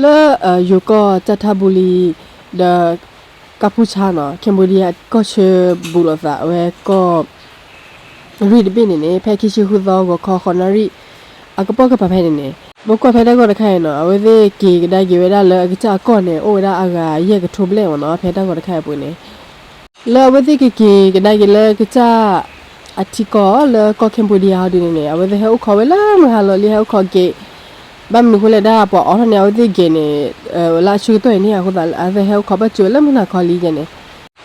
လၢယိၤကီၢ်ကၠၣ်ထၣ်ဘူလံ ဒီး ကၣ်ဖူၣ်ဆါနီၤ Cambodia ကီၢ်ဆၢဘူးလိာ်သး အဝဲကီၢ် ရံၣ်တဘ့ၣ်န့ၣ်န့ၣ် ဖဲခံဆံဃုသီ ဂီၤခီဃိးနၣ်ရံၣ် အကပိာ်ကပၤဖဲန့ၣ်န့ၣ် ပကွၢ်ဖဲတၢ်ဂီၤတခါအံၤနီၤ အဝဲသ့ၣ်က့ၤကဒါက့ၤဝဲဒၣ်လၢအကစၢ်အကီၢ်န့ၣ် အိၣ်ဝဲဒၣ်အဂၤယဲၢ်ကထိဘျဲၣ်မ့ၢ်နီၤ ဖဲတၢ်ဂီၤတခါအံၤအပူၤန့ၣ် လၢအဝဲသ့ၣ်ကက့ၤကဒါက့ၤလၢကစၢ် အထံကီၢ်လၢကီၢ် Cambodia ဟီဒုန့ၣ်န့ၣ် အဝဲသ့ၣ်ဟဲအိၣ်ခိးဝဲလၢမုၢ်ဟါလီၤလံ ဟဲအိၣ်ခိးက့ၤ ဘၣ်မနုၤဃိလဲၣ်ဒၣ် ပှၤအိးထီၣ်န့ၣ် အဝဲသ့ၣ်က့ၤန့ၣ် လၢအဆၢကတီၢ်အံၤန့ၣ် အဃိသတး အဝဲသ့ၣ်ဟဲအိၣ်ခိးဘၣ်စၢၤဝဲလၢမုၢ်နၤခီလံယဲန့ၣ်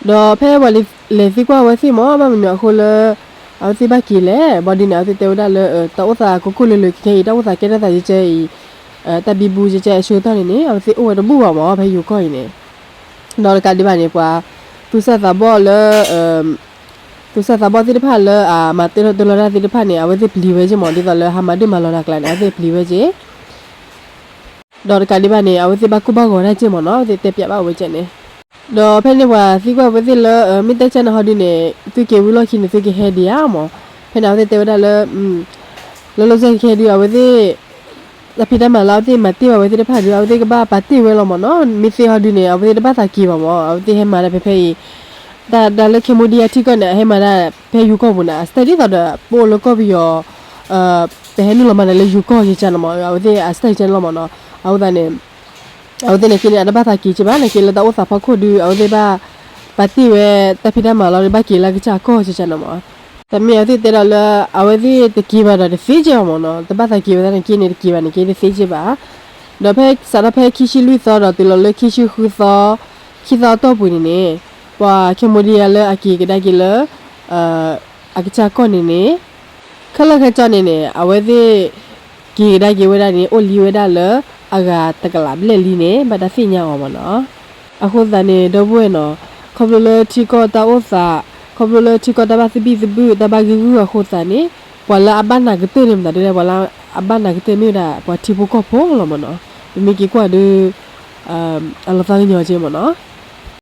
ဒီးဖဲပှၤလဲၤသံကွၢ်အဝဲသ့ၣ်မ့ၢ် ဘၣ်မနုၤအဃိလၢ အဝဲသ့ၣ်ဘၣ်က့ၤလဲၣ် ဘၣ်ဒုန့ၣ် အဝဲသ့ၣ်တဲဝဲဒၣ်လၢ တၢ်အိၣ်သးကိးကိးလၢာ်လၢာ်ခဲအံၤ တၢ်အိၣ်သးကဲထီၣ်သးကဲကဲအံၤ တၢ်ဘံဘူကဲကဲအဆၢကတီၢ်န့ၣ်န့ၣ် အဝဲသ့ၣ်အိၣ်ဝဲတဘူၣ်ဘၣ်မ့ၢ် ဖဲယိၤကီၢ်အံၤန့ၣ် ဒီးတကးဒံးဘၣ်န့ၣ် ပှၤ သူၣ်စၢ်သးဘီၣ်လၢ သူၣ်စၢ်သးဘီၣ်သ့ၣ်တဖၣ်လၢအမၤတ့ထီၣ်တ့လီၤတၢ်သ့ၣ်တဖၣ်န့ၣ် အဝဲသ့ၣ်ပျံၤဝဲက့မ့ၢ် ဒ်သိးလၢဟါမၤဒၢၣ်မၤလီၤတၢ်ကျါန့ၣ် အဝဲသ့ၣ်ပျံၤဝဲက့ ဒီးတကးဒံးဘၣ်န့ၣ် အဝဲသ့ၣ်ဘၣ်ကိၢ်ဘၣ်ဂီၤတၢ်က့မ့ၢ်နီၤ အဝဲသ့ၣ်တဲပၠးဘၣ်ဝဲကဲန့ၣ် ဒီးဖဲန့ၣ်ပှၤသံကွၢ်ဝဲသ့ၣ်လၢ မ့ၢ်တဲကဲန့ၣ်ဟီဒုန့ၣ် သုက့ၤဝံၤလီၢ်ခံန့ၣ် သုကဟဲဒံးဧါမ့ၢ် ဖဲန့ၣ် အဝဲသ့ၣ်တဲဝဲဒၣ်လၢ လၢလီၤစဲၢ်ကဟဲဒု အဝဲသ့ၣ် တၢ်ဖံးတၢ်မၤလၢအဝဲသ့ၣ်မၤတ့ၢ်ဘၣ်ဝဲသ့ၣ်တဖၣ်ဒု အဝဲသ့ၣ်ကဘၣ်ပာ်တ့ၢ်ဝဲလီၤမ့ၢ်နီၤ မ့ၢ်သ့ဟီဒုန့ၣ် အဝဲသ့ၣ်တဘၣ်သးက့ၤဘၣ်မ့ၢ် အဝဲသ့ၣ်ဟဲမၤတၢ်ဖဲဖဲအံၤ တၢ်လၢ Cambodia ထံကီၢ်န့ၣ် အဟဲမၤတၢ်ဖဲယိၤကီၢ်ပူၤန့ၣ် အစတၢ်ဒ်သိးဒီး ပအိၣ်လၢကီၢ်ပယီၤ ပဟဲနုာ်လီၤမၤတၢ်လၢယိၤကီၢ်ယကန့ၣ်မ့ၢ် အဝဲသ့ၣ်အစတၢ်ယကန့ၣ်လီၤမ့ၢ်နီၤ အဃိသတးန့ၣ် အဝဲသ့ၣ်န့ၣ်က့န့ၣ် အတဘၣ်သးက့ၤက့ဘၣ် နက့လၢတၢ်အိၣ်သးဖီခိၣ်ဒု အဝဲသ့ၣ်ဘၣ် ပာ်တ့ၢ်ဝဲ တၢ်ဖံးတၢ်မၤလီၤဒီးဘၣ်က့ၤလၢကစၢ်ကီၢ်ကန့ၣ်မ့ၢ် တမ့ၢ်အဝဲသ့ၣ်တဲဒီးလၢ အဝဲသ့ၣ်တက့ၤဘၣ်ဒီးတသ့က့ဘၣ်မ့ၢ်နီၤ တဘၣ်သးက့ၤဝဲဒၣ်နက့န့ၣ်တက့ၤဘၣ်နက့တသ့က့ဘၣ် ဒီးဖဲစးထီၣ်ဖဲခံဆံလွံၢ်သီဒီးတုၤလီၤလၢခံဆံဃုသီ ခံသီအတီၢ်ပူၤန့ၣ်န့ၣ် ပှၤ Cambodia လၢအက့ၤကဒါက့ၤလၢ အကစၢ်ကီၢ်န့ၣ်န့ၣ် ခဲလၢာ်ခဲဆ့န့ၣ်န့ၣ် အဝဲသ့ၣ် က့ၤကဒါက့ၤဝဲဒၣ်န့ၣ် အိၣ်လံဝဲဒၣ်လၢ အဂၤတကလးဘျဲၣ်လံန့ၣ် ဘၣ်တၢ်သ့ၣ်ညါအီၤမ့ၢ်နီၤ အဃိသတးန့ၣ် ဒီပုၢ်ဝဲၢ်နီၤ ခီဖျိလၢထံကီၢ်တၢ်အိၣ်သး ခီဖျိလၢထံကီၢ်တၢ်ဘၣ်သဘံၣ်သဘုၣ် တၢ်ဘၣ်ဂ့ၢ်ဂုၢ်အဃိသတးန့ၣ် ပှၤလၢအဘၣ်နးကတၢၢ်န့ၣ်မတၤဒ်လဲၣ် ပှၤလၢအဘၣ်နးကတၢၢ်မ့ၢ်ဝဲဒၣ် ပှၤထံဖိကီၢ်ဖိလီၤမ့ၢ်နီၤ ပမ့ၢ်က့ၤကွၢ်ဒု အလီၤသးကညီၤက့မ့ၢ်နီၤ